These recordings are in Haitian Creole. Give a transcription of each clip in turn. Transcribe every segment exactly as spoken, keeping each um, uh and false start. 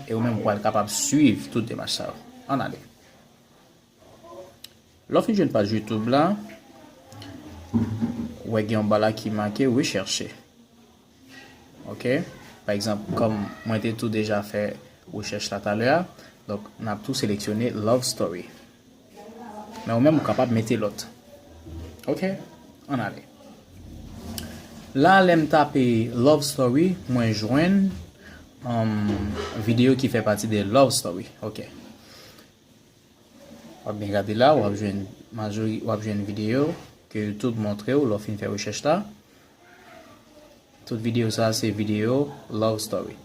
E ou menm ou pral kapab swiv tout demach sa yo. Ann ale. Lè w fin jwenn paj YouTube la, ou wè gen yon ba la ki make recherche. Ok? Pa egzanp, kòm mwen te tou deja fè rechèch la talè a, donk n ap tou seleksyone Love Story. Men ou menm ou kapab mete lòt. Ok? Ann ale. La, lè m tape Love Story, mwen jwenn, um, videyo ki fè pati de Love Story. Ok. W ap byen gade la, w ap jwenn majori, w ap jwenn videyo ke YouTube montre w lè w fin fè rechèch la. Tout videyo sa a se videyo Love Story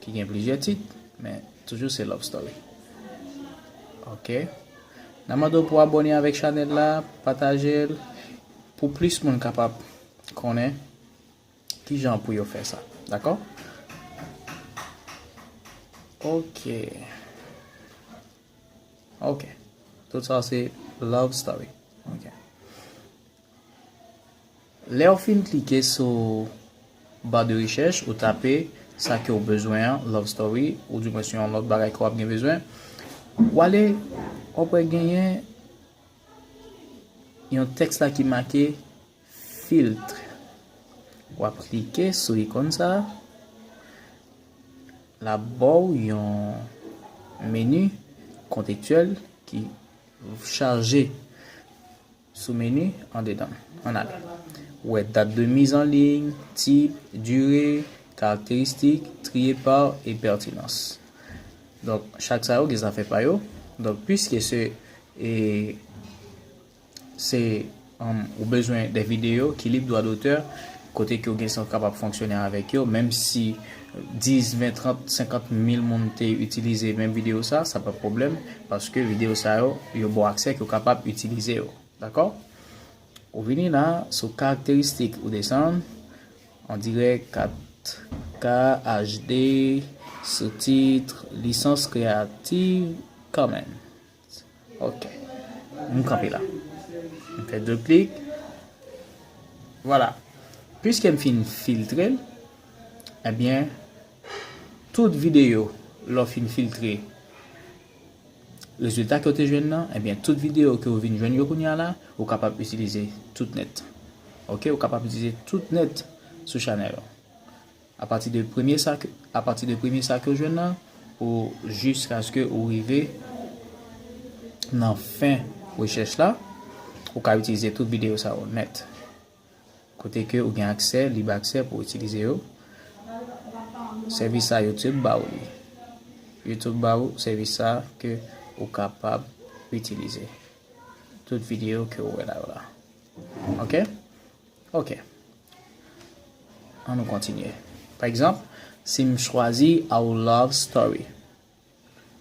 ki gen plizyè tit, men toujou se Love Story. Ok. N a mande w pou abòne avèk chanèl la, pataje l, pou plis moun kapab konnen kijan pou yo fè sa. Dakò? Ok. Ok. Tout sa se Love Story. Ok. Lè w fin klike sou ba de rechèch, ou tape sa ke w bezwen an, Love Story, oudimwens yon lòt bagay ke w ap gen bezwen, w ale, w ap wè genyen yon tèks la ki make filtre. W ap klike sou ikòn sa a. L ap ba w yon meni kontekstyèl ki chaje sou meni andedan. Ann ale. Ou wè dat de mise en ligne, type, durée, caractéristiques, trié par et pertinence. Donk, chak sa yo gen zafè pa yo. Donk, puiske se, e, se, um, ou bezwen de videyo ki lib dwa dotè, kote ke w gen san kapab fonksyone avèk yo, menm si dis, ven, trant, senkant mil moun te itilize menm videyo sa, sa pa pwoblèm, paske videyo sa yo, yo ba w aksè ke w kapab itilize yo. Dakò? Ou vini la, sou karakteristik, ou desann, on dirè kat K H D, sous-titres, licence créative, quand même. Ok. M kanpe la. M fè de klik. Vwala. Piske m fin filtre l, ebyen, tout videyo, lè w fin filtre rezilta ke w te jwenn nan, ebyen, tout videyo ke w vin jwenn yo kounye a la, ou kapab itilize tout nèt. Ok, ou kapab itilize tout nèt sou chanèl ou. Apati de premye sa ke, apati de premye sa ke w jwenn nan, pou jiskaske ou rive nan fen rechèch la, ou ka itilize tout videyo sa yo nèt. Kote ke ou gen aksè, lib aksè pou itilize yo. Sèvis sa YouTube ba ou li. YouTube ba ou sèvis sa ke ou kapab itilize. Tout videyo ke ou wè la yo la. Ok? Ok. Ann nou kontinye. Pa egzanp, si m chwazi Our Love Story.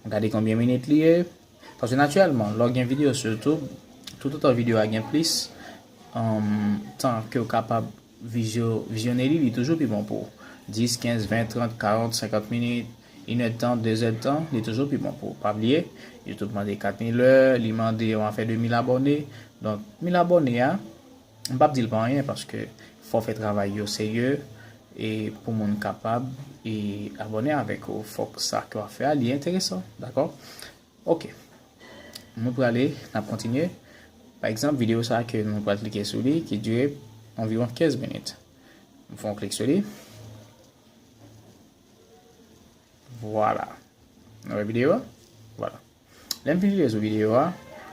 Gade konbyen minit li ye. Paske natirèlman, lè w gen videyo sou YouTube, toutotan videyo a gen plis, um, tan ke w kapab vizyo-, vizyone li, li toujou pi bon pou w. Dis, kenz, ven, trant, karant, senkant minit, inèdtan, dezèdtan, li toujou pi bon pou w. Pa bliye, YouTube mande kat mil è, li mande yon afè de mil abòne. Donk, mil abòne a, m p ap di l pa anyen paske fò w fè travay yo serye e pou moun kapab e abòne avèk ou. Fòk sa ke w ap fè a li enteresan, dakò? Ok. Nou prale, n ap kontinye. Pa egzanp, videyo sa ke nou pral klike sou li ki dire anviwon kenz minit. M fè yon klik sou li. Vwala. Nou wè videyo a? Vwala. Lè m fin rive sou videyo a,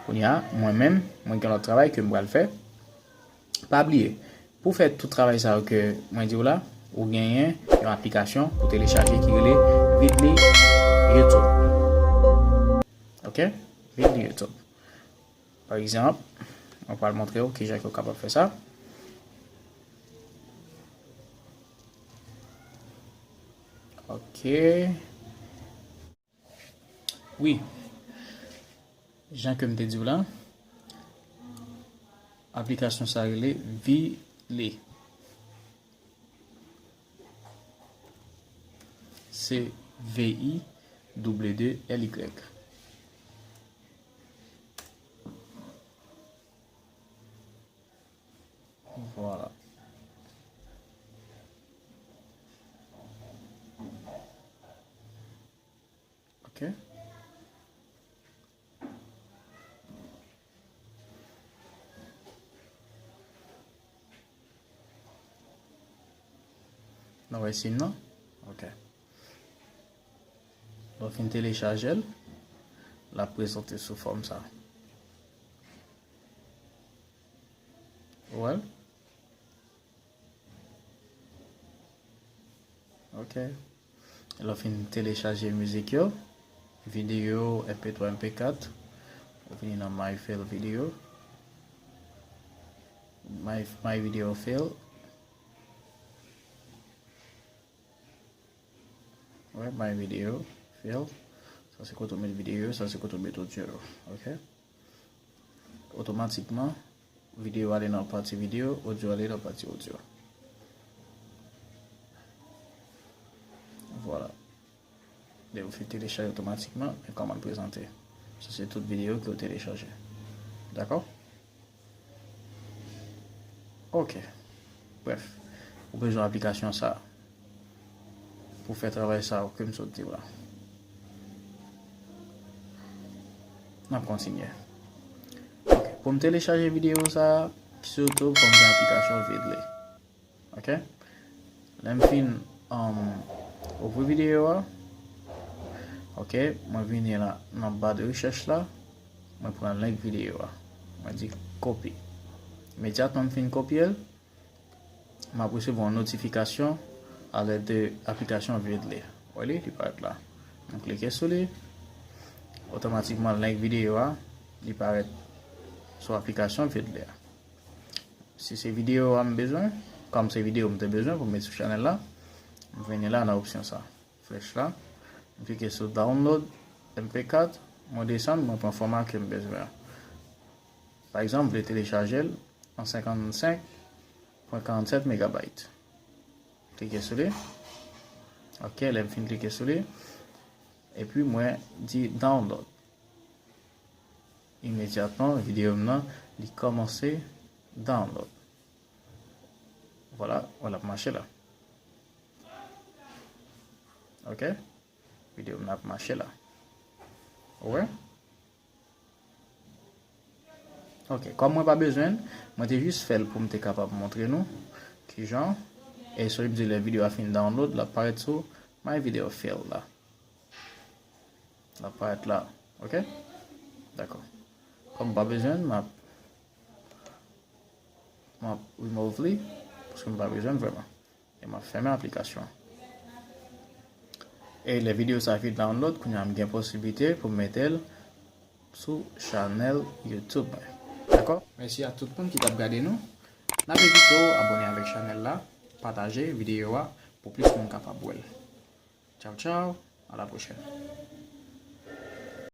kounye a, mwen menm, mwen gen lòt travay ke m pral fè. Pa bliye, pou w fè tout travay sa yo ke mwen di w la, ou genyen yon aplikasyon pou telechaje ki rele Vidly YouTube. Ok? Vidly YouTube. Pa egzanp, mwen pral montre w kijan ke w kapab fè sa. Ok. Wi. Jan ke m te di w la, aplikasyon sa rele Vidly. Se V I W L Y. Vwala. Ok. Nou wè siy nan? Ok. Lè w fin telechaje l, l ap prezante sou fòm sa. Ou wè l? Ok. Lè w fin telechaje mizik yo, videyo, M P twa, M P kat, ou vini nan My File Video. My, My Video File. Wè, My Video File. Sa se kote w met videyo, sa se kote w met odyo yo. Ok? Otomatikman, videyo ale nan pati videyo, odyo ale nan pati odyo. Vwala. Lè w fin telechaje otomatikman, men kòman l prezante. Sa se tout videyo ke w telechaje. Dakò? Ok. Brèf, ou bezwen aplikasyon sa a pou fè travay sa a ke m sot di w la. N ap kontinye. Ok. Pou m telechaje videyo sa a, sitou fò m gen aplikasyon Vidley. Ok? Lè m fin, um, ouvri videyo a, ok, mwen vini la nan ba de rechèch la, mwen pran link videyo a. Mwen di kopi. Imedyatman m fin kopye l, m ap resevwa yon notifikasyon alèd de aplikasyon Vidley. Wè li, li parèt la. Mwen klike sou li. Otomatikman, link videyo a, li parèt sou aplikasyon Vidley a. Si se videyo a m bezwen, kòm se videyo m te bezwen pou m met sou chanèl la, m vini la nan opsyon sa, flèch la, m klike sou download M P kat, mwen desann, mwen pran fòma ke m bezwen an. Pa egzanp, m vle telechaje l an senkannsenk pwen karannsèt megabayt. Klike sou li. Ok, lè m fin klike sou li, epi mwen di download. Imedyatman, videyo m nan, li kòmanse download. Vwala, wè l ap mache la. Ok? Videyo m nan ap mache la. Ou wè? Ok, kòm mwen pa bezwen l, mwen te jis fè l pou m te kapab montre nou kijan. E so m di lè videyo a fin download, l ap parèt sou My Video File la. L ap parèt la, ok? Dakò. Kòm m pa bezwen l, m ap, m ap remove li, paske m pa bezwen l vrèman. E m ap fèmen aplikasyon an. E lè videyo sa fin download, kounye a m gen posiblite pou m mete l sou chanèl YouTube mwen. Dakò? Mèsi a tout moun ki t ap gade nou. N ap envite w abòne avèk chanèl la, pataje videyo a pou plis moun kapab wè l. Tchaw, tchaw, à la prochaine.